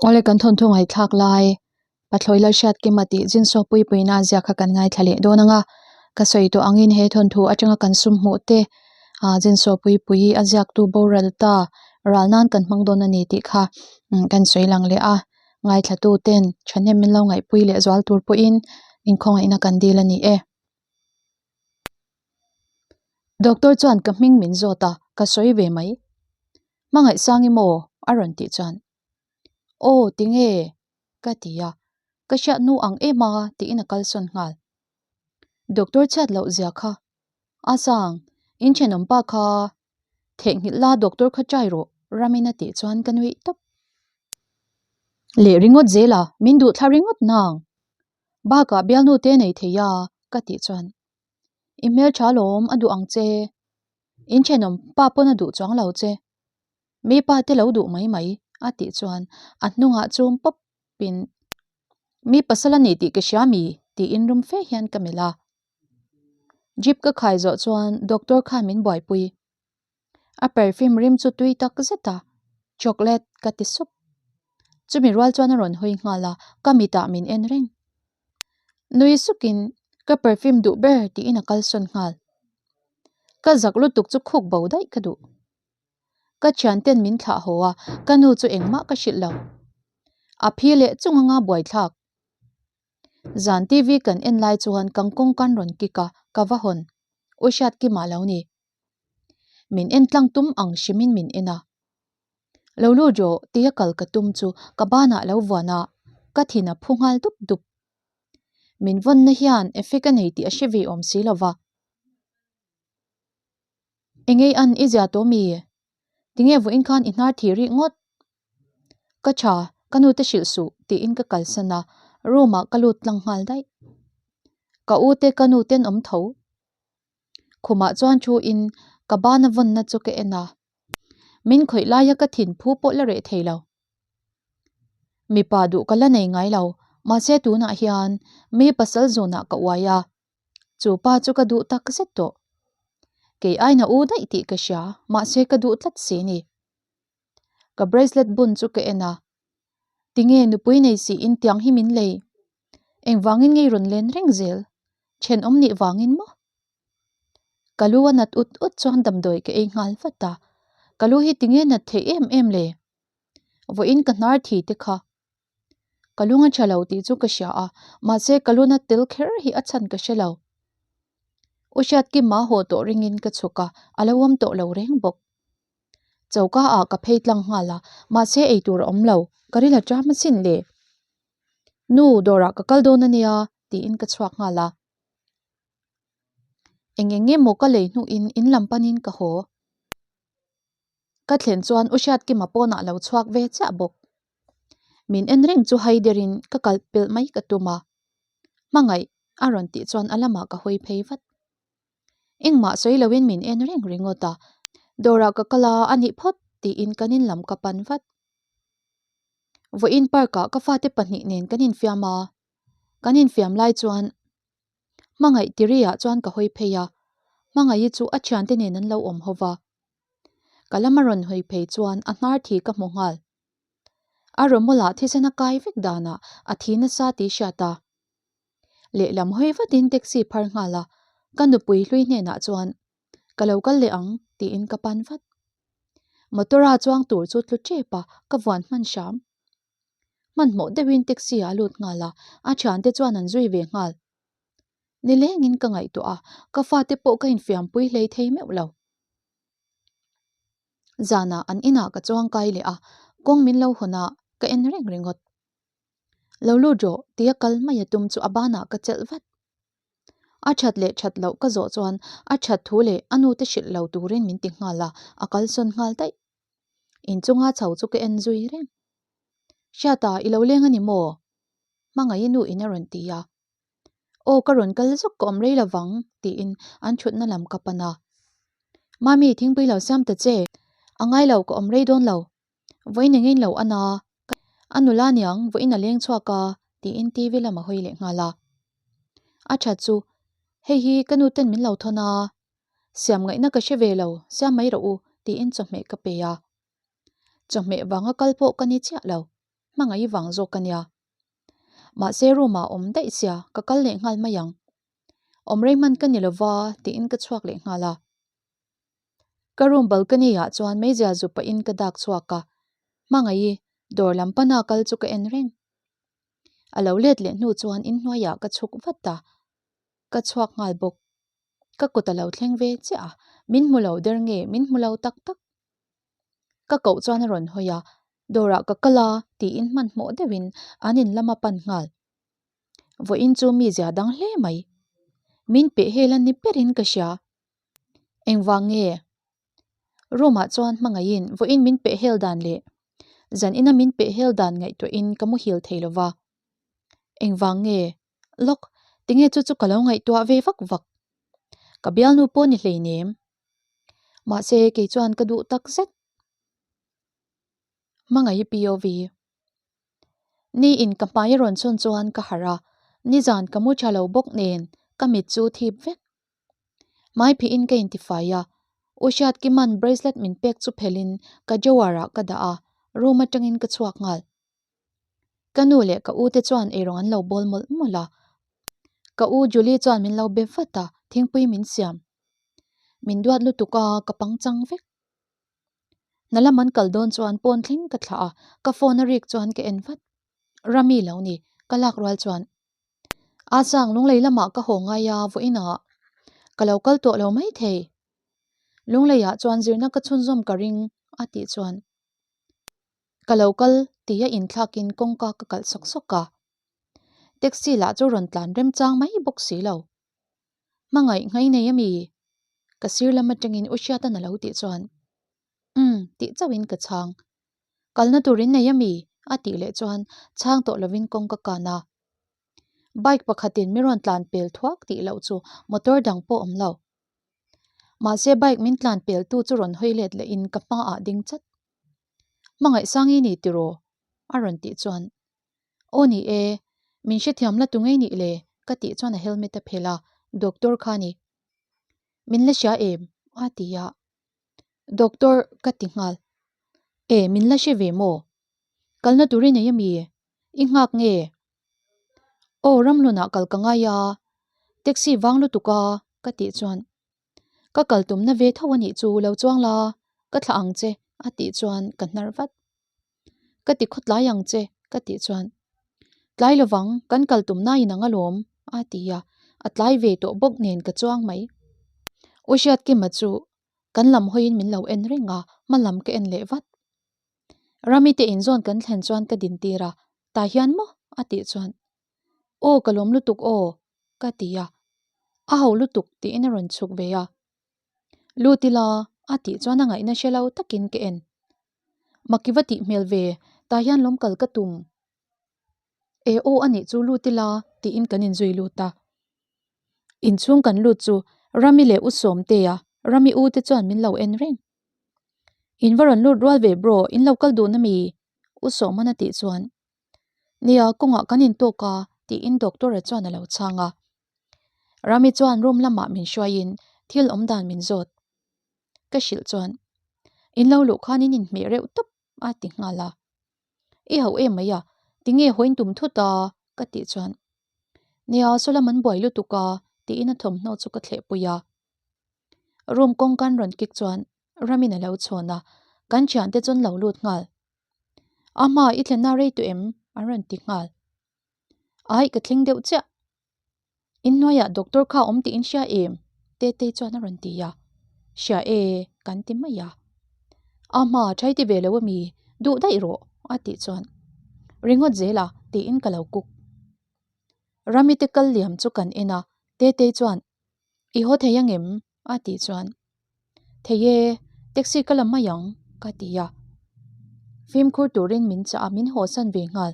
Awle kan thawnthu ngaihthlak lai Pathlawi Lalhriatkima tih Jinsaw Puipuina a ziak kha kan ngaithla leh dawn ang a, ka sawi tawh angin he thawnthu atanga kan sum hmuh te ah Jinsaw Puipui a ziaktu boral ta ral nan kan hmang dawn a ni tih kha kan sawi lang leh a, ngaithlatu ten thahnem min lo ngaihpui leh zual tur pawhin inkhawngaihna kan dil a ni e. Doctor chuan ka hming min zawt a, ka sawi ve mai. Hmangaihsang i maw? a rawn tih chuan Aw tinge? ka ti a, ka hriat hnu ang em a tiin a kalsawn nghal. Doctor chhiat loh zia kha a sang, in thenawm pa kha theihnghilh la doctor kha try rawh Ramin a tih chuan ka nuih tawp. Leh ringawt zel a, min duh thla ringawt nang. Bakah bialnu te nei thei a ka tih chuan I hmeltha lawm a duh ang che, in thenawm pa pawn a duh chuang lo che. Mi pa te lo duh mai mai a tih chuan a hnungah chum pawp in mi pasal a ni tih ka hria mi tiin rum fe hian ka melh a. Jeep ka khai zawh chuan doctor khan min buaipui. A perfume rim chu tui tak zet a, chocolate ka ti sup. Chumi rual chuan a rawn hawi nghal a, ka mitah min en reng. Nui sukin ka perfume duh ber tiin a kalsawn nghal. Ka zak lutuk chu khuk bo daih ka duh. Ka thianten min thlah haw a, ka nu chu engmah ka hrilh lo. A phi leh chung anga buaithlak. Zan TV kan en lai chuan kangkawng kan rawn kik a, ka va hawn. U Hriatkima lo ni. Min en tlang tum ang hrimin min en a. Lo lut rawh tia kal ka tum chu ka banah lo vuan a, ka thin a phu nghal dup dup. Min vawnna hian effect a nei tih a hre ve awm si lo va. Engei an i zia tawh mi? Tinge vawiin khan i hnar thih rih ngawt? Ka tha, ka nute hrilh suh tiin ka kalsan a, room ah ka lut tlang nghal daih. Ka u te ka nu ten awm tho. Khumah chuan thu in ka bana vawnna chu ka en a, min khawih laia ka thin phu pawh la reh thei lo. Mipa duh ka la nei ngai lo, mahse tunah hian mi pasal zunah ka uai a, chu pa chu ka duh tak zet tawh. Kei aina u daih tih ka hria, mahse ka duh tlat si ni. Ka bracelet bun chu ka en a, tinge nupui nei siin tiang hi min lei? Engvangin ngei rawn len reng zel? Thenawm nih vangin maw? Ka lu a nat ut ut chuan damdawi ka ei nghal vat a, ka lu hi tinge nat theih em em le? Vawiin ka hnar thi te kha. Ka lung a tha lo tih chu ka hria a, mahse ka lu nat tel kher hi a chhan ka hre lo. U Hriatkima haw tawh ringin ka chhuk a, a lo awm tawh lo reng bawk. Choka ah ka phei tlang nghal a, mahse ei tur a awm lo, ka ril a ṭam asin le. Nu, dawrah ka kal dawn a nia, tiin ka chhuak nghal a. Eng eng nge maw ka lei hnuhin in lam panin ka haw. Ka thlen chuan U Hriatkima pawnah lo chhuak ve chiah bawk. Min en reng chu hai derin ka kal pelh mai ka tum a. Hmangaih a rawn tih chuan a lamah ka hawi phei vat. Engmah sawi loin min en reng ringawt a, dawrah ka kal a, a nih phawt tiin kan in lam ka pan vat. Vawiin park ah ka fate pahnih nen kan infiam a, kan infiam lai chuan Hmangaih tiri ah chuan ka hawi phei a, Hmangaihi chu a thiante nen an lo awm ho va. Ka lama rawn hawi phei chuan a hnar thi ka hmu nghal. A rawmawlah thisen a kai vek danah a thi nasa tih hriat a. Lehlam hawi vatin taxi phar nghal a, ka nupui hlui hnenah chuan ka lo kal leh ang tiin ka pan vat. Motor a chuang tur chu tlu tep a, ka vuan hman hram. Hmanhmawh deuhin taxi ah a lut nghal a, a thiante chuan an zui ve nghal. Nilengin ka ngaihtuah a, ka fate pawh ka infiampui hlei thei meuh lo. Zanah an inah ka chuang kai leh a, kawng min lo hawn a, ka en reng ringawt. Lo lut rawh tia kal mai a tum chu a banah ka chelh vat. A that leh that loh ka zawh chuan a that thu leh a nute hrilh lo turin min ti nghal a, a kalsawn nghal daih. Inchunga chho chu ka en zui reng. Hriata i lo leng a ni maw? Hmangaih i nu in a rawn ti a. Aw ka rawn kal zuk ka awm rei lovang tiin an thutna lam ka pan a. Mami thingpui lo siam ta che, a ngai lo ka awm rei dawn lo. Vawiin eng in lo a na, a nula niang vawiin a leng chhuak a tiin TV lam a hawi leh nghal a. A that chu hei hi ka nu ten min lo thawn a, siam ngaihna ka hre ve lo siam mai rawh u tiin chawhmeh ka pe a. Chawhmeh vanga kal pawh ka ni chiah lo. Hmangaih vang zawk ka nia. Mahse room ah awm daih sia ka kal leh nghal mai ang. Awm rei hman ka ni lova tiin ka chhuak leh nghal a. Ka room balcony ah chuan meizia zu pahin ka dak chhuak a, Hmangaih dawr lam pana kal chu ka en reng. A lo let leh hnu chuan inhnuaiah ka chhuk vat a, ka chhuak nghal bawk. Ka kut a lo thleng ve chiah a, min hmu lo der nge min hmu lo tak tak. Ka koh chuan a rawn hawi a, dawrah ka kal a tiin hmanhmawh deuhin an in lam a pan nghal. Vawiin chu mi zia dang hle mai. Min peh hel a ni berin ka hria. Engvang nge? Room ah chuan hmangaihin vawiin min peh hel dan leh zan ina min peh hel dan ngaihtuahin ka muhil thei lo va. Engvang nge? Lawk, tinge chu chu ka lo ngaihtuah ve vak vak. Ka bialnu pawh ni hleinem. Mahse kei chuan ka duh tak zet. Hmangaih POV. Ni in ka hmai a rawn chhun chuan ka harh a, nizan ka mu tha lo bawk nen ka mit chu thip vek. Hmai phih in ka intifai a, U Hriatkima'n bracelet min pek chu phelh in ka drawer ah ka dah a, room atangin ka chhuak nghal. Ka nu leh ka u te chuan eirawng an lo bawl mawlh mawlh a, ka u Julie chuan min lo be vat a, thingpui min siam. Min duat lutuk a, ka pangchang vek. Hna lam an kal dawn chuan pawn thleng ka thlah a, ka phone a rik chuan ka en vat. Rami lo ni, ka lak rual chuan. A sang lunglei lamah ka haw ngai a, vawiinah ka lo kal tawh lo maithei. Lungleiah chuan zirna ka chhunzawm ka ring a tih chuan. Ka lo kal tia inthlakin kawngka ka kalh sawk sawk a. Taxi lah chu rawn tlan remchang mai bawk si lo. Hmangaih nghai nei a mi? Ka sir lam atangin U Hriatan a lo tih chuan Umm tih chauhin ka chhang. Kalna tur in nei a mi? a tih leh chuan chhang tawh lovin kawng ka kan a. Bike pakhatin mi rawn tlan pel thuak tih loh chu motor dang pawh awm lo. Mahse bike min tlan pel tu chu rawn hawi let lehin ka hmaah ding chat. Hmangaihsangi ni tiraw? a rawn tih chuan Aw ni e, min hrethiam la tu ngei nih le ka tih chuan a helmet a phelh a, Doctor kha ni. Min la hria em? a ti a. Doctor ka ti nghal. E, min la hre ve maw? Kalna tur i nei a mi? I nghak nge? Aw ramhlunah kal ka ngai a, taxi vang lutuk a ka tih chuan Ka kal tumna ve tho a nih chu lo chuang la, ka thlah ang che a tih chuan ka hnar vat. Ka ti khaw tlai ang che ka tih chuan Tlai lovang kan kal tumna in ang alawm a ti a, a tlai ve tawh bawk nen ka chuang mai. U Hriatkima chu kan lam hawiin min lo en reng a, hma lam ka en leh vat. Rami te inzawn kan thlen chuan ka din tir a, tah hian maw? a tih chuan Aw ka lawm lutuk aw ka ti a, a ho lutuk tiin a rawn chhuk ve a. Lut ila a tih chuan a ngaihna hre lo takin ka en. Maki va tih hmel ve, tah hian lawm kal ka tum. E aw a nih chu lut ila tiin kan inzui lut a. Inchhung kan lut chu Rami leh U Sawmtea, Rami u te chuan min lo en reng. In va rawn lut rual ve bro, in lo kal duhna mi? U Sawman a tih chuan Nia, kawngah kan intawk a tiin doctor-a chuan a lo chhang a. Rami chuan room lamah min hruaiin thil awm dan min zawt. Ka hrilh chuan, In lo luh khan in inhmeh reuh tawp a ti nghal a. I hauh em mai a, tinge hawiin tum thut a? ka tih chuan, Nia, saw lam an buai lutuk a tiin a thawmhnaw chu ka thlehpui a. Room kawngkan rawn kik chuan Ramin a lo chhawn a, kan thiante chuan lo lut nghal. A hma i thlenna rei tawh em? an rawn ti nghal. Ai, ka thleng deuh chiah. Inhnuaiah doctor kha awm tih in hria em? Tetei chuan a rawn ti a. Hria e, kan ti mai a. A hma thai ti ve lo ami, duh daih rawh, a tih chuan. Ringawt zel a, tiin ka lo kuk. Rami te kal liam chu kan en a, Tetei chuan, I haw thei angem? a tih chuan, Thei e, taxi ka la mai ang, ka ti a. Fimkhur turin min chah a, min hawsan ve nghal.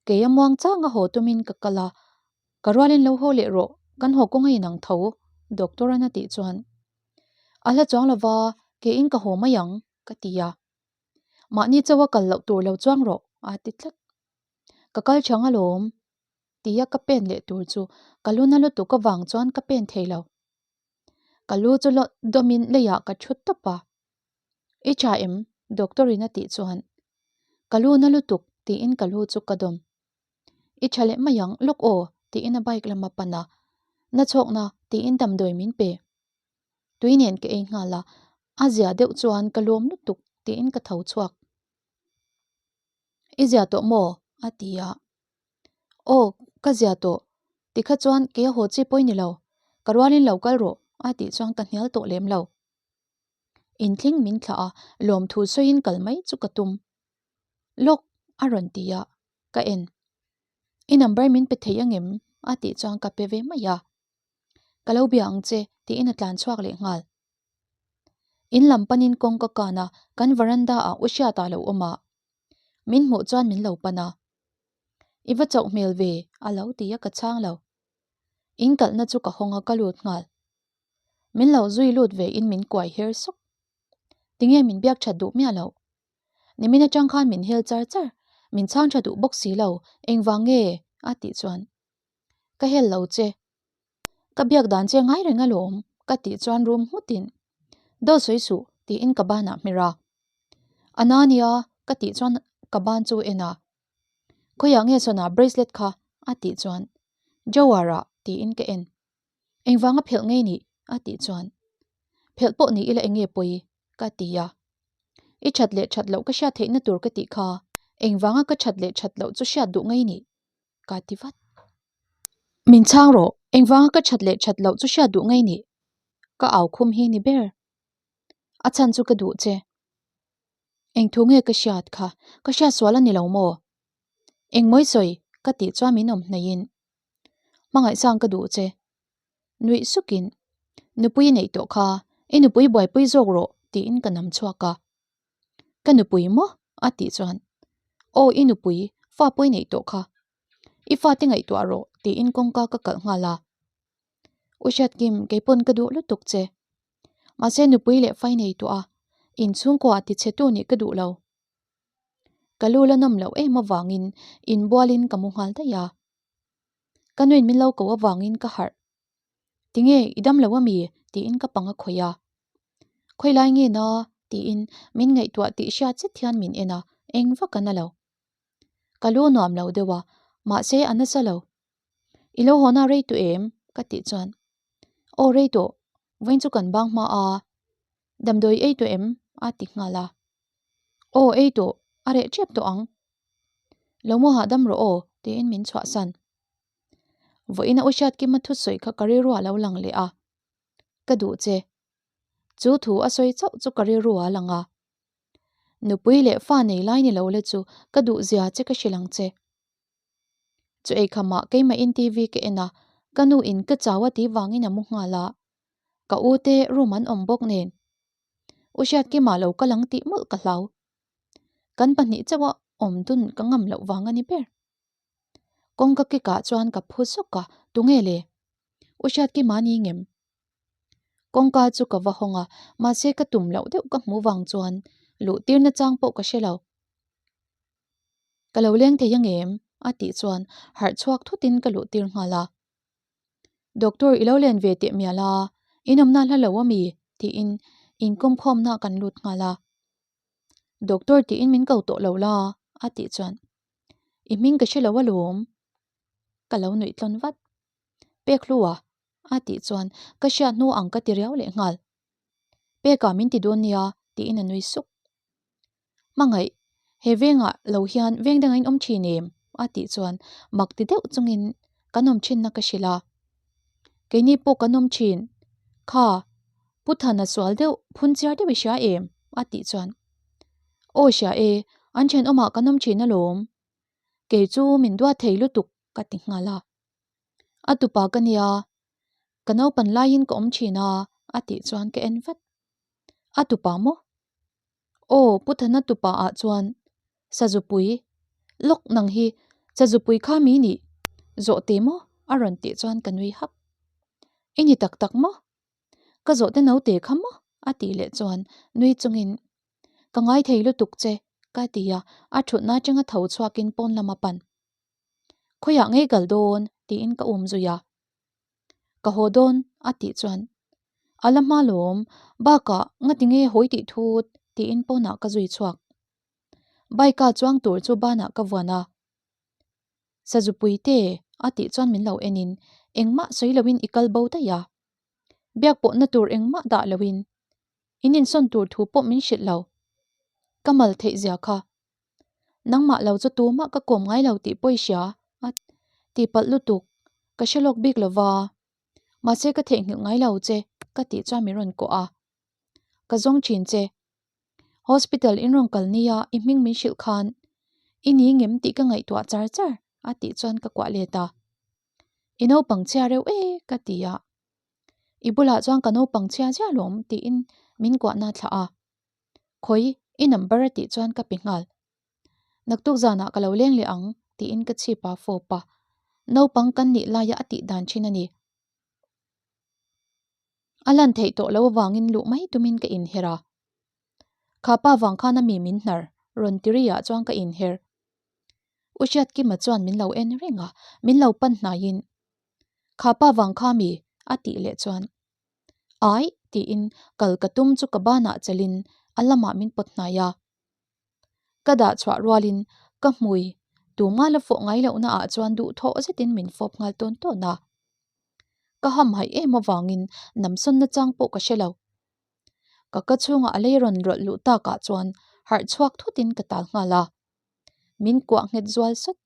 Kei a muang chang a haw tumin ka kal a, ka rualin lo haw leh rawh, kan haw kawng a inang tho, doctor an a tih chuan, A hla chuang lova, keiin ka haw mai ang, ka ti a. Mahni chauha kal loh tur lo chuang rawh, a ti tlat. Ka kal chang alawm, tia ka pen leh tur chu ka lu na lutuk avang chuan ka pen thei lo. Ka lu chu dawmin leiah ka thut tawp a. I tha em? Doctor in a tih chuan. Ka lu na lutuk tiin ka lu chu ka dawm. I tha leh mai ang lawk aw tiin a bike lam a pan a, na chhawkna tiin damdawi min pe. Tui nen ka ei nghal a, a zia deuh chuan ka lawm lutuk tiin ka tho chhuak. I zia tawh maw? a ti a. Aw, ka zia tawh. Tikha chuan kei a haw chi pawi ni lo, ka rualin lo kal rawh a tih chuan ka hnial tawh lem lo. Intling min thlah a, lawmthu sawiin kal mai chu ka tum. Lawk a rawn ti a, ka en. I number min pe thei angem? a tih chuan ka pe ve mai a. Ka lo bia ang che tiin a tlan chhuak leh nghal. In lam panin kawng ka kan a, kan veranda ah U Hriata lo awm a. Min hmuh chuan min lo pan a. I va chauh hmel ve a lo ti a ka chhang lo. In kalhna chu ka hawng a ka lut nghal. Min lo zui lut ve in min kuai her sawk. Tinge min biak that duh miah loh? Nimin atang khan min hel char char, min chhang tha duh bawk si lo, engvang nge? a tih chuan Ka hel lo che. Ka biak dan che ngai reng alawm ka tih chuan rum nghutin Daw sawi suh tiin ka banah hmer a. A na nia ka tih chuan ka ban chu en a. Khawiah nge sawn ah bracelet kha a tih chuan Jowar ah tiin ka en. Engvanga phelh ngei nih? a tih chuan Phelh pawh ni ila enge pawi? ka ti a. I that leh that loh ka hriat theihna tur ka tih kha engvanga ka that leh that loh chu hriat duh ngei nih? ka ti vat. Min chhang rawh, engvanga ka that leh that loh chu hriat duh ngei nih? Ka au khum hi ni ber. A chhan chu ka duh che. Engthu nge ka hriat kha? Ka hriat sual a ni lo maw? Engmawi sawi? ka tih chuan min awm hnaihin Hmangaihsang ka duh che. Nuih sukin, Nupui i neih tawh kha, i nupui buaipui zawk rawh tiin ka nam chhuak a. Ka nupui maw? a tih chuan, Aw i nupui, fa pawh i neih tawh kha. I fate ngaihtuah rawh tiin kawngka ka kalh nghal a. U Hriatkim, keipawn ka duh lutuk che. Mahse nupui leh fa i nei tawh a, inchhungkuah tichhetu nih ka duh lo. Ka lu la nawm loh em avangin inbualin ka mu nghal daih a. Ka nuin min lo ko avangin ka harh. Tinge i dam lo ami? tiin ka pang a khawih a. Khawi lai nge na? tiin min ngaihtuah tih hriat zet hian min en a, eng vak a na lo. Ka lu nuam lo deuh a, mahse a nasa lo. I lo haw na rei tawh em? ka tih chuan, Aw rei tawh, vawiin chu kan bang hma a, damdawi ei tawh em? a ti nghal a. Aw ei tawh, a reh tep tawh ang. Lo maw hahdam rawh aw tiin min chhuahsan. Vawiin a u Hriatkima thusawi kha ka rilru a lo lang leh a, ka duh che. Chu thu a sawi chauh chu ka rilru a lang a. Nupui leh fa nei lai ni lo le chu ka duh zia che ka hrilh ang che. Chu eikhamah keimahin TV ka en a, ka nu in ka chau a tih vangin a mu nghal a. Ka u te room an awm bawk nen. U Hriatkima lo kal ang tih mawlh ka hlau. Kan pahnih chauh a awm dun ka ngam loh vang a ni ber. Kawngka kikah chuan ka phu zawk a, tunge le? U Hriatkima ni ngem? Kawngka chu ka va hawng a, mahse ka tum loh deuh ka hmuh vang chuan luh tir na chang pawh ka hre lo. Ka lo leng thei angem? a tih chuan harh chhuak thutin ka luh tir nghal a. Doctor i lo len ve teh mial a, in awmna hla lo ami? tiin inkawmkhawmna kan lut nghal a. Doctor tiin min ko tawh lo la a tih chuan I hming ka hre lo alawm ka lo nuih tlawn vat. Pek hlu a a tih chuan ka hriat hnu ang ka ti riau leh nghal. Peka min ti dawn nia tiin a nui suk. Hmangaih, he vengah lo hian veng dangah in awm thin em? a tih chuan mak ti deuh chungin kan awm thinna ka hrilh a. Keini pawh kan awm thin. Kha, Pu Thana sual deuh phun chiar deuh i hria em? a tih chuan Aw hria e, an thenawmah kan awm thin alawm. Kei chu min duat thei lutuk ka ti nghal a. A tupa ka nia, ka naupan laiin ka awm thin a a tih chuan ka en vat. A tupa maw? Aw Pu Thana tupa ah chuan Sazupui, lawk nang hi Sazupui kha mi nih zawh te maw? a rawn tih chuan ka nui hak. I ni tak tak maw? Ka zawhte naute kha maw? a tih leh chuan nui chungin Ka ngai thei lutuk che ka ti a, a thutna atanga tho chhuakin pawn lam a pan. Khawiah ngei kal dawn? tiin ka um zui a. Ka haw dawn a tih chuan A la hma lawm, bakah ngati nge hawi tih thut tiin pawnah ka zui chhuak. Bike a chuang tur chu banah ka vuan a. Sazupui te a tih chuan min lo en in engmah sawi lo in i kal bo daih a. Biak pawhna tur engmah dah lo in in insawn tur thu pawh min hrilh lo. Ka mal theih zia kha. Nangmah lo chu tumah ka kawm ngai lo tih pawh i hria a ti palh lutuk. Ka hre lawk bik lo va. Mahse ka theihnghilh ngai lo che ka tih chuan min rawn kawh a. Ka zawng thin che. Hospital in rawn kal nia i hming min hrilh khan i ni ngem tih ka ngaihtuah char char a tih chuan ka kuah let a. I naupang chhia reuh e ka ti a. I bulah chuan ka naupang chhia chiah lawm tiin min kuahna thlah a. Khawi i number a tih chuan ka pe nghal. Naktuk zanah ka lo leng leh ang tiin ka chhip a fawp a. Naupang kan nih laia a tih dan thin a ni. A lan theih tawh lo avangin luh mai tumin ka inher a. Kha pa vang khan a mi min hnar rawn ti ri ah chuan ka inher. U Hriatkima chuan min lo en reng a, min lo pan hnaiin, Kha pa vang kha mi? a tih leh chuan, Ai tiin kal ka tum chu ka banah chelhin a lamah min pawt hnai a. Ka dah chhuah rualin ka hmui tuma la fawh ngai lohna ah chuan duhthawh zetin min fawp nghal tawn tawn a. Ka hamhaih em avangin namsawnna chang pawh ka hre lo. Ka ka chhungah a lei rawn rawlh luh takah chuan harh chhuak thutin ka tal nghal a. Min kuah nghet zual sawt.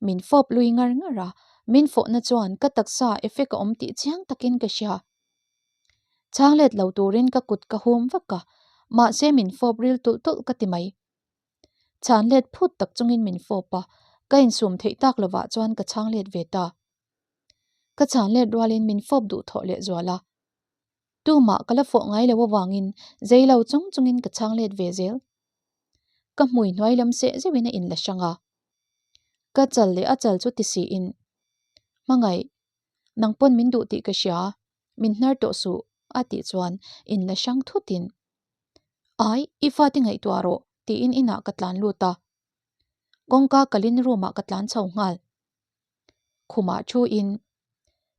Min fawp lui ngar ngar a, min fawhna chuan ka taksa effect a awm tih chiang takin ka hria. Chhang let lo turin ka kut ka hum vak a, mahse min fawp ril tulh tulh ka ti mai. Chhan let phut tak chungin min fawp a, ka insum theih tak lovah chuan ka chhang let ve ta. Ka chhan let rualin min fawp duh thawh leh zual a. Tumah ka la fawh ngai lo avangin zei lo chung chungin ka chhang let ve zel. Ka hmui hnuai lam seh zeuhin a inla hrang a. Ka chal leh a chal chu ti siin, Hmangaih, nang pawn min duh tih ka hria, min hnar tawh suh a tih chuan inla hrang thutin, Ai, i fate ngaihtuah rawh tiin inah ka tlan lut a. Kawngka kalin room ah ka tlan chho nghal. Khumah thu in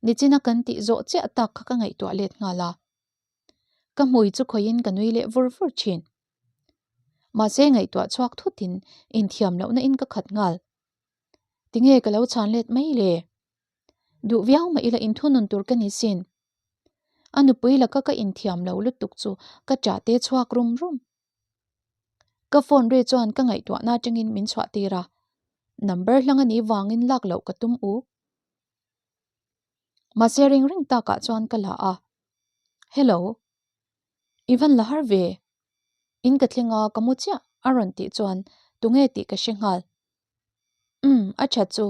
nichina kan tih zawh chiah tak kha ka ngaihtuah let nghal a. Ka hmui chu khawiin ka nui leh vur vur thin. Mahse ngaihtuah chhuak thutin inthiam lohna in ka khat nghal. Tinge ka lo chhan let mai le? Duh viau mah ila inthunun tur ka ni sin. A nupui laka ka inthiam lo lutuk chu ka ṭah te chhuak rum rum. Ka phone ri chuan ka ngaihtuahna atangin min chhuah tir a, number hlang a nih vangin lak loh ka tum u. Mahse ring ring takah chuan ka la a, Hello. I van la har ve. In ka thleng a ka mu chiah a rawn tih chuan tunge tih ka hre nghal. Umm a that chu.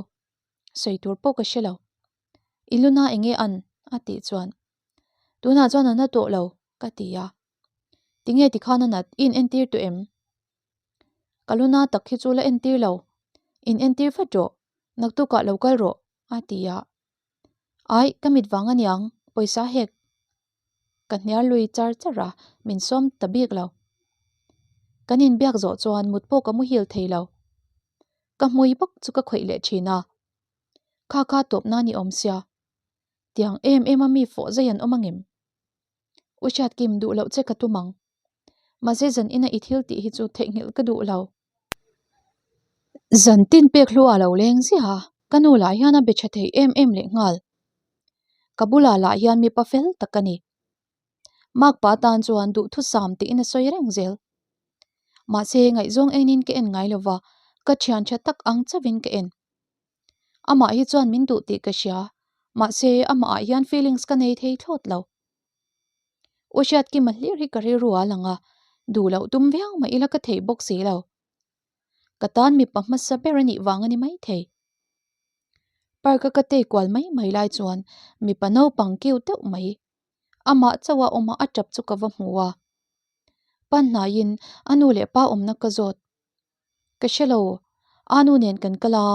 Sawi tur pawh ka hre lo. I luna enge an? a tih chuan tunah chuan a na tawh lo ka ti a. Tinge tikhan a nat i in entir tawh em? Ka luna tak hi chu la entir lo, in entir vat rawh, naktukah lo kal rawh a ti a. Ai, ka mit vang aniang, pawisa hek. Ka hnial lui char char a, min sawm ta bik lo. Kan inbiak zawh chuan mut pawh ka muhil thei lo. Ka hmui bawk chu ka khawih leh thin a. Kha kha tawp nan i awm sia. Tiang em em a mi fawh zai an awm angem? U Hriatkim duh loh che ka tum ang. Mahse zan ina i thil tih hi chu theihnghilh ka duh lo. Zan tin pek hlu a lo leng ziah a, ka nu lah hian a be tha thei em em leh nghal. Ka bulah lah hian mipa fel tak a ni. Makpa tan chuan duhthusam tiin a sawi reng zel. Mahse ngaihzawng enin ka en ngai lova, ka thian tha tak ang chauhin ka en. Amah hi chuan min duh tih ka hria, mahse amah ah hian feelings ka nei thei thlawt lo. U Hriatkima hlir hi ka rilru a lang a, duh loh tum viau mah ila ka thei bawk si lo. Ka tan mipa hmasa ber a nih vang a ni maithei. Park a ka tei kual mai mai lai chuan mipa naupang kiu deuh mai, amah chauh a awm a a tap chu ka va hmu a. Pan hnaiin a nu leh pa awmna ka zawt. Ka hre lo, a nu nen kan kal a,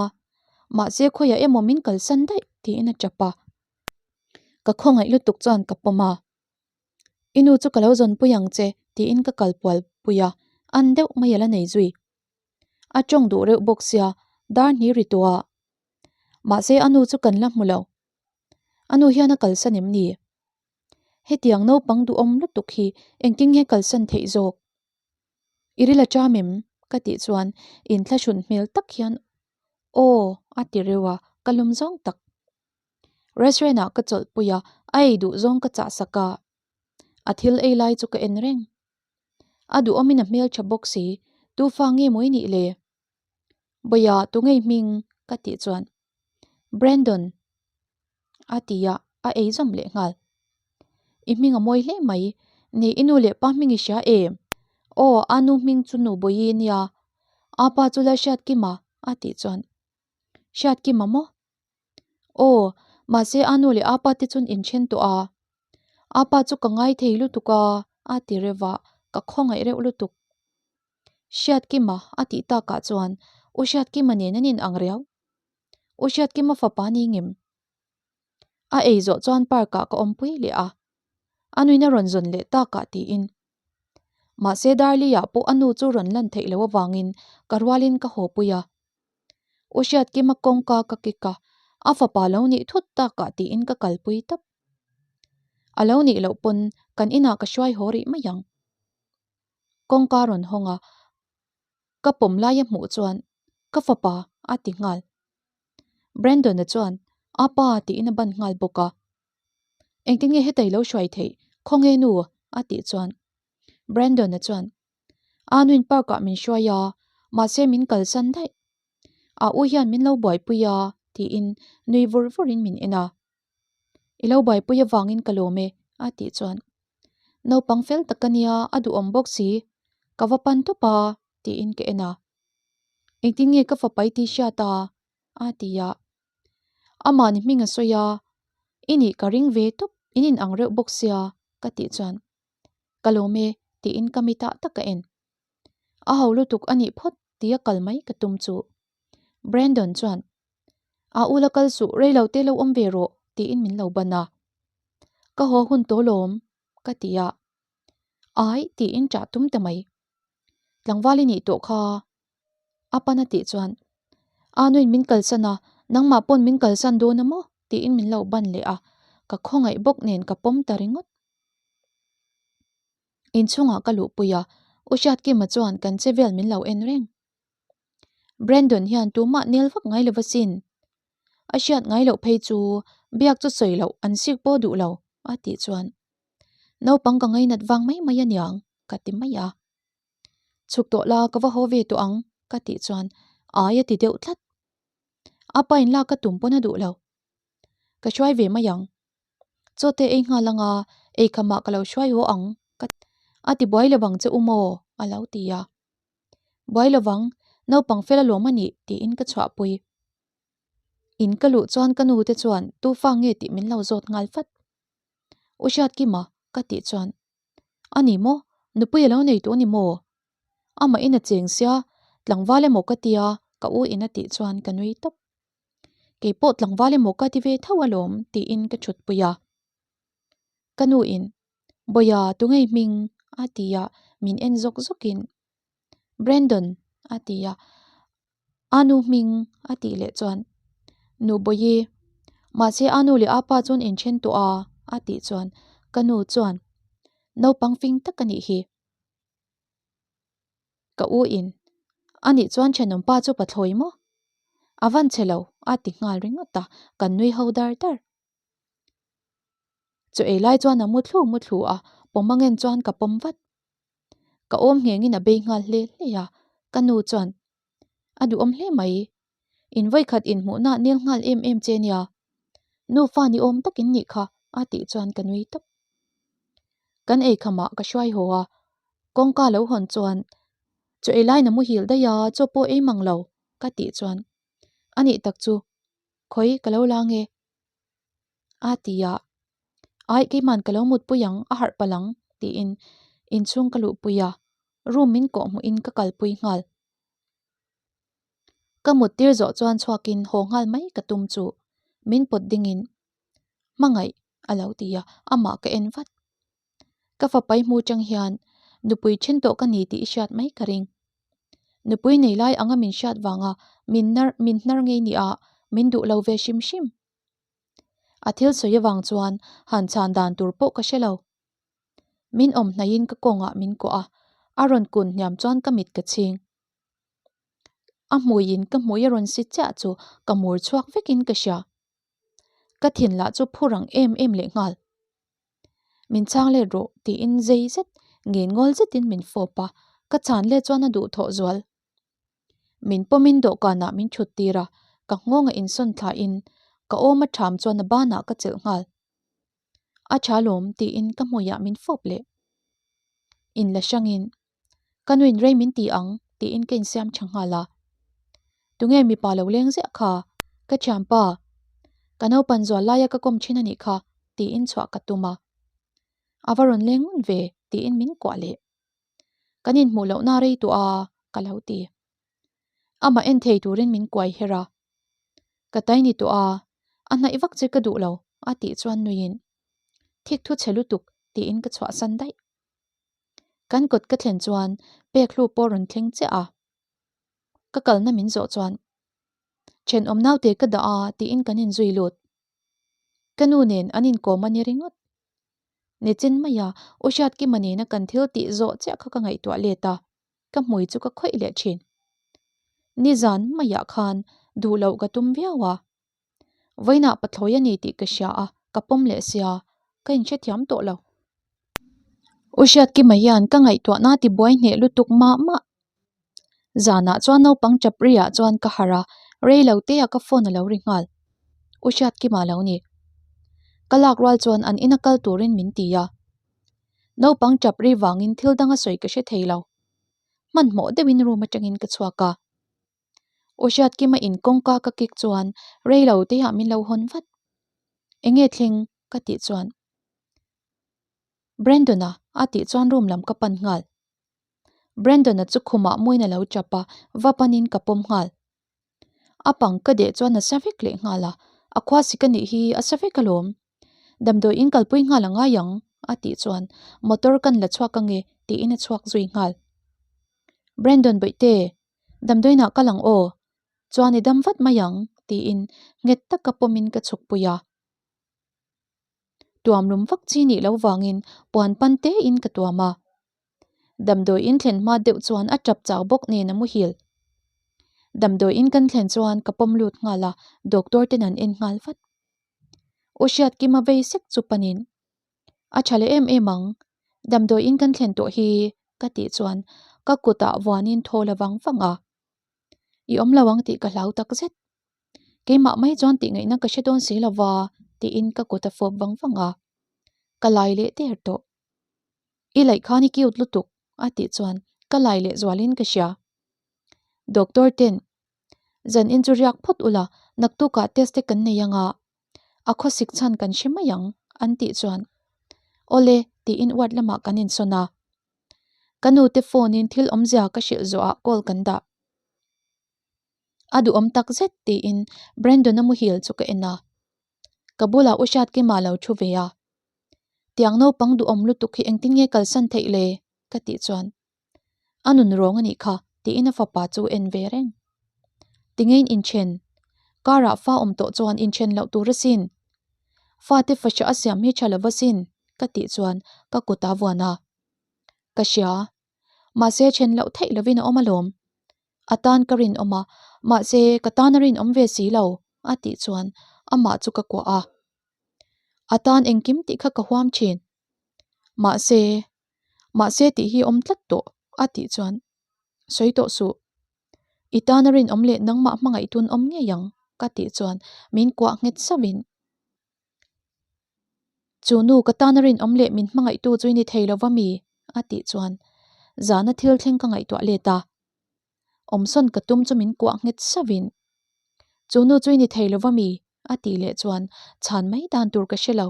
mahse khawiah emaw min kalsan daih tiin a tap a. Ka khawngaih lutuk chuan ka pawm a, I nu chu ka lo zawnpui ang che tiin ka kal pual pui a, an deuh mai a la nei zui. A tawng duh reuh bawk sia, dar hni ri tawh a. Mahse a nu chu kan la hmu lo. A nu hian a kalsan em ni? Hetiang naupang duhawm lutuk hi engtin nge kalsan theih zawk? I ril a ṭam em? Ka tih chuan inthlahrun hmel tak hian Aw a ti reuh a, ka lawm zawng tak. Restaurant ah ka chawlhpui a, a ei duh zawng ka chah sak a, a thil ei lai chu ka en reng. A duhawmin a hmel tha bawk si, tu fa nge maw i nih le? Bawia tu ngei hming? ka tih chuan Brandon a ti a, a ei zawm leh nghal. I hming a mawi hle mai, ni i nu leh pa hming i hria em? Aw, a nu hming chu nu Bawihi nia, a pa chu la hriat kim a? a tih chuan Hriat kim a maw? Aw, mahse a nu leh a pa te chuan inthen tawh a, a pa chu ka ngai thei lutuk a, a ti reuh a, ka khawngaih reuh lutuk. Hriatkima a tih takah chuan U Hriatkima nen an inang riau. U Hriatkima fapa ni ngem. A ei zawh chuan park ah ka awmpui leh a, a nuin a rawn zawn leh takah tiin. Mahse Darli ah pawh a nu chu rawn lan theih loh avangin ka rualin ka haw pui a. U Hriatkima kawngka ka kik a, a fapa lo nih thut takah tiin ka kalpui tawp. A lo nih loh pawn kan inah ka hruai haw rih mai ang. Kawngka rawn hawng a, ka pawm lai a hmuh chuan ka fapa a ti nghal. Brandon-a chuan a pa tiin a ban nghal bawk a. Engtin nge heta i lo hruai theih? Khawnge nu? a tih chuan Brandon-a chuan a nuin park-ah min hruai a, mahse min kalsan daih. A u hian min lo buaipui a tiin nui vur vurin min en a. I lo buaipui avangin ka lawm e a tih chuan Naupang fel tak ka nia a duhawm bawk si, ka va pan tawp a tiin ka en a. Engtin nge ka fapa i tih hriat a? a ti a. Amah ni hming a sawi a, i nih ka ring ve tawp, in inang reuh bawk sia ka tih chuan ka lawm e tiin ka mitah tak ka en. A ho lutuk a nih phawt tia kal mai ka tum chu. Brandon chuan A u la kal suh rei lo te lo awm ve rawh tiin min lo ban a. Ka haw hun tawh lawm ka ti a. Ai tiin ṭah tum ta mai. Tlangval i nih tawh kha a pan a tih chuan A nuin min kalsan a, nangmah pawn min kalsan dawn a maw tiin min lo ban leh a, ka khawngaih bawk nen ka pawm ta ringawt. Inchhungah ka luhpui a, U Hriatkima chuan kan che vel min lo en reng. Brandon hian tumah nel vak ngai lova sin. A hriat ngai loh phei chu biak chu sawi loh an sik pawh duh lo a tih chuan naupang ka ngainat vang mai mai aniang ka ti mai a. Chhuk tawh la ka va haw ve tawh ang ka tih chuan ai a ti deuh tlat. A pa in lak ka tum pawn a duh lo. Ka hruai ve mai ang. Chaw te ei nghal anga eikhamah ka lo hruai haw ang ka a ti buai lovang che u maw a lo ti a. Buai lovang, naupang fel alawm a nih tiin ka chhuahpui. In ka luh chuan ka nu te chuan tu fa nge tih min lo zawt nghal fat. U Hriatkima ka tih chuan A ni maw? Nupui a lo nei tawh a ni maw? Amah in a cheng sia, tlangval emaw ka tia ka u in a tih chuan ka nui tawp. Kei pawh tlangval emaw ka ti ve tho alawm tiin ka thutpui a. Ka nu in Bawia tungei hming a ti a, min en zawk zawkin Brandon a ti a, a nu hming a tih leh chuan Nu Bawihi mahse a nu leh a pa chuan inthen tawh a a tih chuan ka nu chuan naupang fing tak a nih hi. Ka u in a nih chuan thenawm pa chu pathlawi maw? A van che lo a ti nghal ringawt a, kan nui ho dar dar. Chaw ei lai chuan a mu thlu mu thlu a, pawm angen chuan ka pawm vat. Ka awm nghengin a bei nghal hle hle a, ka nu chuan a duhawm hle mai. In vawikhat inhmuhna nel nghal em em che nia. Nufa ni awm takin nih kha a tih chuan ka nui tawp. Kan eikhamah ka hruai haw a, kawngka lo hawn chuan chaw ei laiin a muhil daih a, chaw pawh ei mang lo ka tih chuan a nih tak chu khawi ka lo la nge a ti a, Ai keiman ka lo mutpui ang a harh palh ang tiin inchhung ka luhpui a, room min kawh hmuhin ka kalpui nghal. Ka mut tir zawh chuan chhuakin haw nghal mai ka tum chu min pawt dingin hmangaih a lo ti a, amah ka en vat. Ka fapai hmu chang hian nupui then tawh ka ni tih i hriat mai ka ring. Nupui nei lai anga min hriat vanga min nar min hnar ngei nia min duh lo ve hrim hrim. A thil sawi avang chuan han chhan dan tur pawh ka hre lo. Min awm hnaihin ka kawngah min kuah a, a rawn kun hniam chuan ka mit ka chhing. A hmuiin ka hmui a rawn si chiah chu ka mur chhuak vekin ka hria. Ka thin lah chu phu rang em em leh nghal. Min chhang let rawh tiin zei zet, ngen ngawl zetin min fawp a, ka chhan let chuan a duhthawh zual. Min pawmin dawhkanah min thut tir a, ka nghawng a insawn thlain ka awm a ṭham chuan a banah ka chelh nghal. A ṭha lawm tiin ka hmuiah min fawp leh. Inla hrangin Ka nuin rei min ti ang tiin ka insiam tha nghal a. Tunge mipa lo leng ziah kha? Ka thianpa, ka naupan zual laia ka kawm thin a nih kha tiin chhuah ka tum a. A va rawn leng ngun ve tiin min kuah leh. Kan inhmuh lohna rei tawh a ka lo ti. Amah en thei turin min kuai her a. Ka tai ni tawh a, a hnaih vak che ka duh lo a tih chuan nuiin thik thu chhe lutuk tiin ka chhuahsan daih. Kan kawt ka thlen chuan pek hlu pawh rawn thleng chiah a. Ka kalna min zawh chuan thenawm naute ka dah a tiin kan inzui lut. Ka nu nen an inkawm a ni ringawt. Nichin maia U Hriatkima nena kan thil tih zawh chiah kha ka ngaihtuah let a, ka hmui chu ka khawih leh thin. Nizan maiah khan duh loh ka tum viau a. Vawiinah pathlawi a ni tih ka hria a, ka pawm leh sia, ka inhrethiam tawh lo. U Hriatkima hian ka ngaihtuahna tibuai hneh lutuk mah mah. Zanah chuan naupang chapri-ah chuan ka harh a, rei lo te ah ka phone a lo ri nghal. U Hriatkima lo ni. Ka lak rual chuan an ina kal turin min ti a. Naupang chapri vangin thil dang a sawi ka hre thei lo. Hmanhmawh deuhin room atangin ka chhuak a. U Hriatkima in kawngka ka kik chuan rei lo te ah min lo hawn vat. Enge thleng? ka tih chuan Brandon-a a tih chuan room lam ka pan nghal. Brandon-a chu khumah muin a lo chap a, va panin ka pawm nghal. A pang ka deh chuan a sa vek leh nghal a, a khua sik a nih hi a sa vek alawm. Damdawi in kalpui nghal a ngai ang a tih chuan motor kan la chhuak ange tiin a chhuak zui nghal. Brandon Bawihte, damdawiinah kal ang aw, chuan i dam vat mai ang tiin nghet taka pawmin ka chhukpui a. Tuam lum vak chi nih lo vangin puan pan tein ka tuam a. Damdawi in thlen hma deuh chuan a tap chau bawk nen a muhil. Damdawi in kan thlen chuan ka pawm lut nghal a, doctor ten an en nghal vat. U Hriatkima vei sek chu panin a tha leh em em ang, damdawi in kan thlen tawh hi ka tih chuan ka kutah vuanin thaw la vang vang a. I awm lo ang tih ka hlau tak zet. Keimah mai chuan tih ngaihna ka hre dawn si lo va tiin ka kut a fawp vang vang a. Ka lai leh der tawh. I laih khan i cute lutuk a tih chuan ka lai leh zualin ka hria. Doctor ten zan in chu riak phawt ula naktukah test te kan nei anga a khawsik chhan kan hre mai ang an tih chuan awle tiin ward lamah kan insawn a. Ka nu te phone in thil awmzia ka hrilh zawhah call kan dah. A duhawm tak zet tiin Brandon-a muhil chu ka en a. Ka bulah U Hriatkima lo thu ve a. Tiang naupang duhawm lutuk hi engtin nge kalsan theih le? ka tih chuan a nun rawng a nih kha tiin a fapa chu en ve reng. Tingein inthen? Car-ah fa awm tawh chuan inthen loh tur asin. Fate fahrah a siam hi tha lo asin ka tih chuan ka kut a vuan a. Ka hria. Mahse then loh theih lovin a awm alawm. A tan ka rinawm a, mahse ka tan a rinawm ve si lo a tih chuan amah chu ka kuah a. A tan engkim tih kha ka huam thin. Mahse, mahse tih hi awm tlat tawh a tih chuan sawi tawh suh. I tan a rinawm leh nangmah hmangaih tun awm ngei ang ka tih chuan min kuah nghet sauhin. Chu nu ka tana rinawm leh min hmangaihtu chu i ni thei lova mi? a tih chuan zana thil thleng ka ngaihtuah let a. Awmsawn ka tum chu min kuah nghet sauhin, Chu nu chu i ni thei lova mi? a tih leh chuan chhan mai dan tur ka hre lo.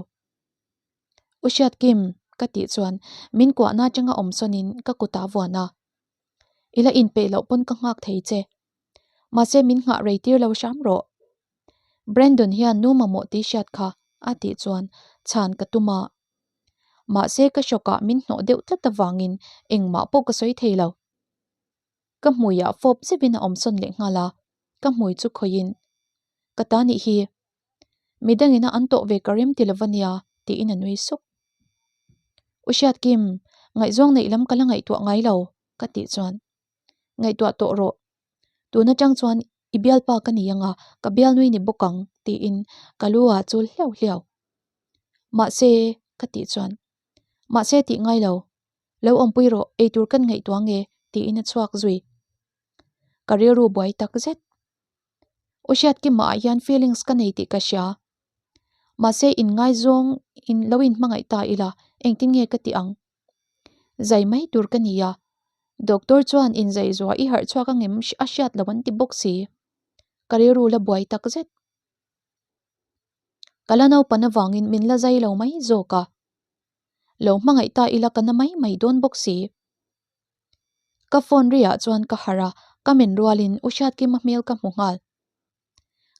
U Hriatkim ka tih chuan min kuahna atanga awmsawnin ka kutah vuan a. I la inpeih loh pawn ka nghak thei che. Mahse min nghah rei tir lo hram rawh. Brandon hian nu mamawh tih hriat kha a tih chuan chhan ka tum a. Mahse ka hrawkah min hnawh deuh tlat avangin engmah pawh ka sawi thei lo. Ka hmuiah fawp zeuhin a awmsawn leh nghal a, ka hmui chu khawihin ka ta nih hi. Midangin a an tawh ve ka rem ti lova nia tiin a nui suk. U Hriatkim, ngaihzawng neih lam ka la ngaihtuah ngai lo ka tih chuan ngaihtuah tawh rawh. Tun atang chuan i bialpa ka ni anga ka bialnui ni bawk ang tiin ka lu ah chul hliau hliau. Mahse ka tih chuan mahse tih ngai lo, lo awmpui rawh eitur kan ngaihtuah nge tiin a chhuak zui. Ka rilru buai tak zet. U Hriatkima ah hian feelings ka nei tih ka hria. Mahse inngaizawng in lo inhmangaih ta ila engtin nge ka tih ang? Zai mai tur ka ni a, doctor chuan inzai zuah i harh chhuak angem a hriat lo an ti bawk si. Ka rilru la buai tak zet. Ka la naupan avangin min la zai lo mai zawk a. Lo hmangaih ta ila ka na mai mai dawn bawk si. Ka phone riah chuan ka harh a, ka men rualin U Hriatkima hmel ka hmu nghal.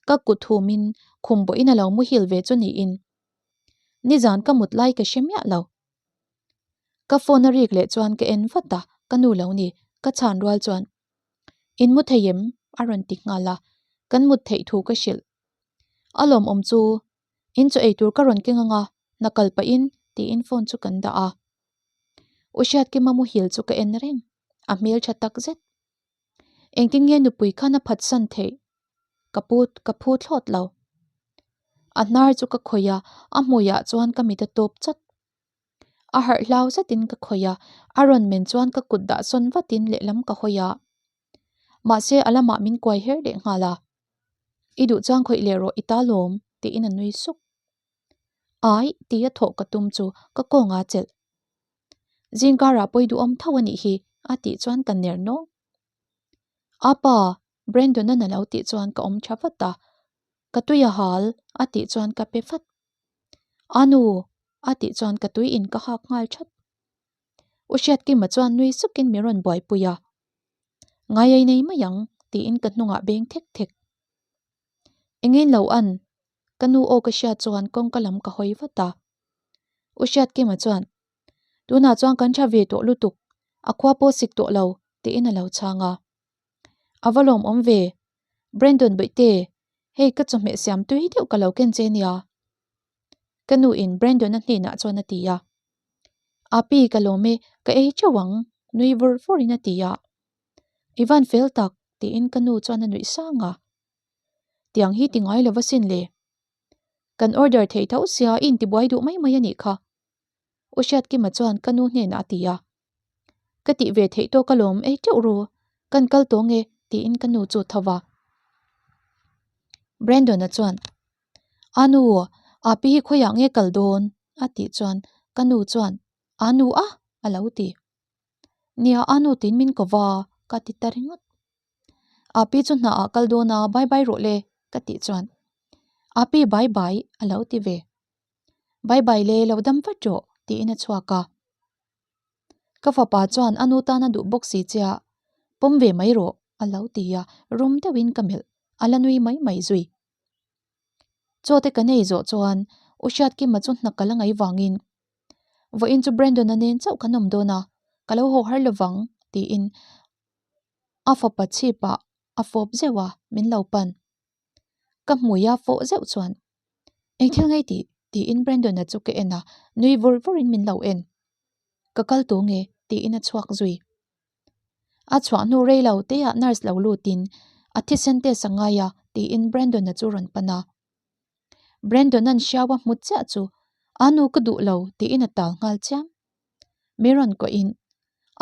Ka kut humin khum pawhin a lo muhil ve chu niin. Nizan ka mut lai ka hre miah lo. Ka phone a rik leh chuan ka en vat a, ka nu lo ni, ka chhan rual chuan In mu thei em? a rawn ti nghal a, kan mut theih thu ka hrilh. A lawmawm chu in chaw ei tur ka rawn keng ang a, hna kal pahin tiin phone chu kan dah a. U Hriatkima muhil chu ka en reng, a hmeltha tak zet. Engtin nge nupui khan a phatsan theih? Ka pu ka phu thlawt lo. A hnar chu ka khawih a, a hmuiah chuan ka mit a tawp chawt. A harh hlau zetin ka khawih a, a rawn men chuan ka kut dah sawn vatin lehlam ka hawi a. Mahse a lamah min kuai her leh nghal a. I duh chuan khawih leh rawh i ta lawm tiin a nui suk. Ai tia thawh ka tum chu ka kawnga chelh. Zingkarah pawi duhawm tho a nih hi a tih chuan ka ner nawng. Apa, Brandon-a'n a lo tih chuan ka awm tha vat a. Ka tui a hal a tih chuan ka pe vat. Anu a tih chuan ka tui in ka hak nghal that. U Hriatkima chuan nui sukin min rawn buaipui a. Ngai ei nei mai ang tiin ka hnungah beng thek thek. Engin lo an Ka nu aw ka hriat chuan kawngka lam ka hawi vat a. U Hriatkima chuan, Tunah chuan kan tha ve tawh lutuk, a khua pawh sik tawh lo, tiin a lo chhang a. A va lawmawm ve, Brandon Bawihte, hei ka chawhmeh siam tui deuh ka lo ken che nia. Ka nu in Brandon-a hnenah chuan a ti a. Api ka lawm e, ka ei teuh ang, nui vur vurin a ti a. I van fel tak, tiin ka nu chuan a nuih sang a. Tiang hi ti ngai lova sin le. Kan order thei tho sia i intibuai duh mai mai a nih kha. U Hriatkima chuan ka nu hnenah a ti a. Ka tih ve theih tawk alawm ei teuh ru, kan kal tawh nge tiin ka nu chu tho va. Brandon-a chuan, A nu, Api hi khawiah nge kal dawn? a tih chuan ka nu chuan, A nu a? a lo ti. Nia, a nu tiin min ko va, ka ti ta ringawt. Api chu hna ah kal dawn a bye bye rawh le ka tih chuan Api bye bye a lo ti ve. Bye bye le lo dam vat rawh tiin a chhuak a. Ka fapa chuan a nu tan a duh bawk si che a pawm ve mai rawh a lo ti a rum deuhin ka melh a la nui mai mai zui. Chaw te kan ei zawh chuan U Hriatkima chu hna ka la ngaih vangin vawiin chu Brandon-a nen chauh kan awm dawn a ka lo haw har lovang tiin A fapa chhipah a fawp zeuh a, min lo pan. Ka hmui a fawh zeuh chuan, Eng thil ngei tih? tiin Brandon-a chu ka en a, nui vur vurin min lo en. Ka kal tawh nge? tiin a chhuak zui. A chhuah hnu rei lo teah nurse lo lutin a thisen test a ngai a tiin Brandon-a chu rawn pan a. Brandon-a'n hriau a hmu chiah chu, A nu ka duh lo tiin a tal nghal chiam. Mi rawn kohin,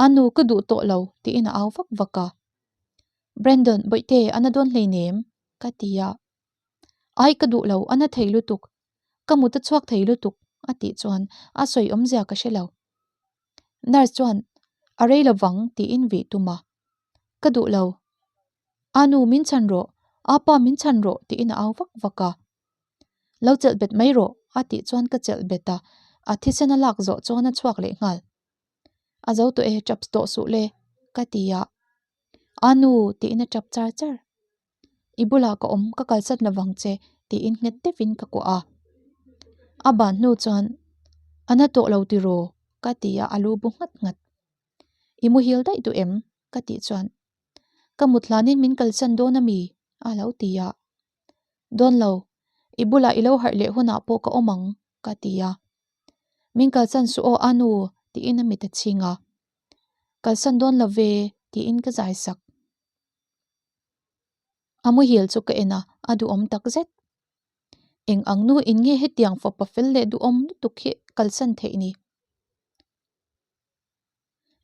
A nu ka duh tawh lo tiin a au vak vak a. Brandon, Bawihte, a na dawn hleinem ka ti a. Ai ka duh lo, a na thei lutuk. Ka mut a chhuak thei lutuk a tih chuan a sawi awmzia ka hre lo. Nurse chuan, A rei lovang tiin vih tum a. Ka duh lo. A nu min chhan rawh, apa min chhan rawh tiin a au vak vak a. Lo chelh bet mai rawh a tih chuan ka chelh bet a, a thisen a lak zawh chuan a chhuak leh nghal. A zo tawh e, tap tawh suh le ka ti a. A nu tiin a tap char char. I bulah ka awm ka kalsan lovang che tiin nghet deuhin ka kuah a. A ban hnu chuan a na tawh lo tiraw ka ti a, a lu bu nghat nghat. I muhil daih duh em? ka tih chuan ka mut hlanin min kalsan dawn ami? a lo ti a. Dawn lo, i bulah i lo harh leh hunah pawh ka awm ang ka ti a. Min kalsan suh aw Anu tiin a mit a chhing a. Kalsan dawn lo ve tiin ka zai sak. A muhil chu ka en a, a duhawm tak zet. Eng ang nu in nge hetiang fapa fel leh duhawm lutuk hi kalsan theih ni?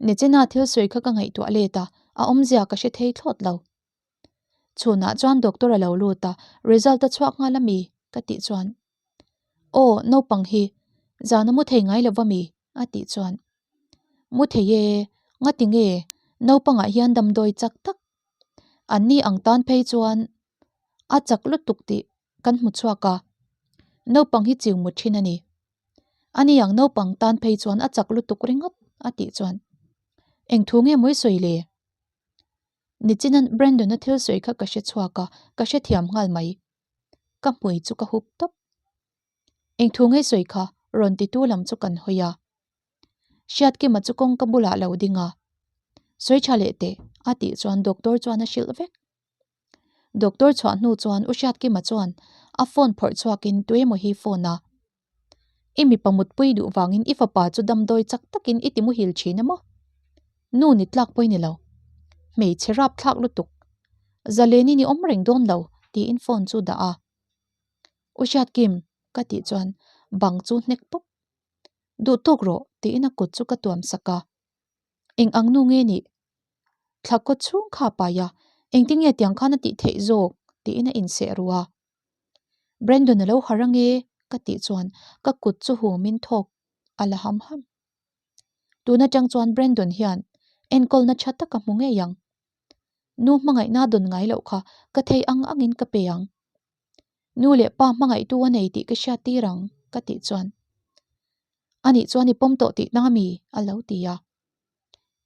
Nichina thil sawi kha ka ngaihtuah let a, a awmzia ka hre thei thlawt lo. Chhunah chuan doctor a lo lut a, result a chhuak nghal a mi? ka tih chuan, Aw, naupang hi zan a mu thei ngai lo va mi? a tih chuan, Mu thei e, ngati nge naupangah hian damdawi chak tak an ni ang tan phei chuan a chak lutuk tih kan hmu chhuak a, naupang hi chiu mut thin a ni. Ani ang naupang tan phei chuan a chak lutuk ringawt a tih chuan, Eng thu nge mawi sawi le? Nichinan Brandon-a thil sawi kha ka hre chhuak a, ka hrethiam nghal mai. Ka hmui chu ka hup tawp. Eng thu nge sawi kha rawn titu lam chu kan hawi a. Hriatkima chu kawngka bulah lo ding a, Sawi tha leh teh a tih chuan doctor chuan a hrilh vek. Doctor chhuah hnu chuan U Hriatkima chuan a phone phawrh chhuakin tuemaw hi phone a, I mipa mutpui duh vangin i fapa chu damdawi chak takin i ti muhil thin emaw? Nu ni tlak pawh i ni lo. Hmeichhe rap thlak lutuk. Zalenin i awm reng dawn lo tiin phone chu dah a. U Hriatkim ka tih chuan bang chu hnek pawp. Duh tawk rawh tiin a kut chu ka tuam sak a. Eng ang nu nge nih? Thla kaw chhung kha a pai a, engtin nge tiang khan a tih theih zawk tiin a inseh ru a. Brandon a lo harh ange ka tih chuan ka kut chu humin thawk a la ham ham. Tun atang chuan Brandon hian enkawlna tha tak a hmu ngei ang. Nu hmangaihna dawn ngai loh kha ka thei ang angin ka pe ang. Nu leh pa hmangaihtu a nei tih ka hriat tir ang ka tih chuan anih chuan i pawm tawh tih nang ami a lo ti a.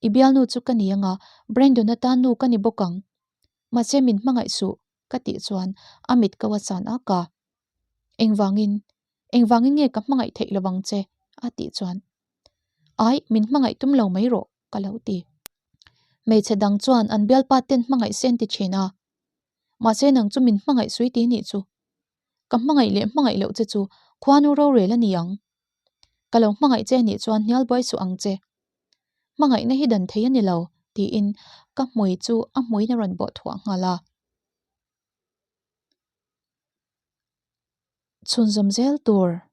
I bialnu chu ka ni anga Brandon atan nu ka ni bawk ang. Mahse min hmangaih suh ka tih chuan a mit ko a san ak a. Engvangin, engvangin nge ka hmangaih theih lovang che? a tih chuan, Ai, min hmangaih tum lo mai rawh, ka lo ti. Hmeichhe dang chuan an bialpa ten hmangaih se an ti thin a. Mahse nang chu min hmangaih sui ti nih chu. Ka hmangaih leh hmangaih loh che chu khuanu rorel a ni ang. Ka lo hmangaih che nih chuan hnial buai suh ang che. Hmangaihna hi dan thei a ni lo, tiin ka hmui chu a hmuin a rawn bawh thuah nghal a. Chhunzawm zel tur.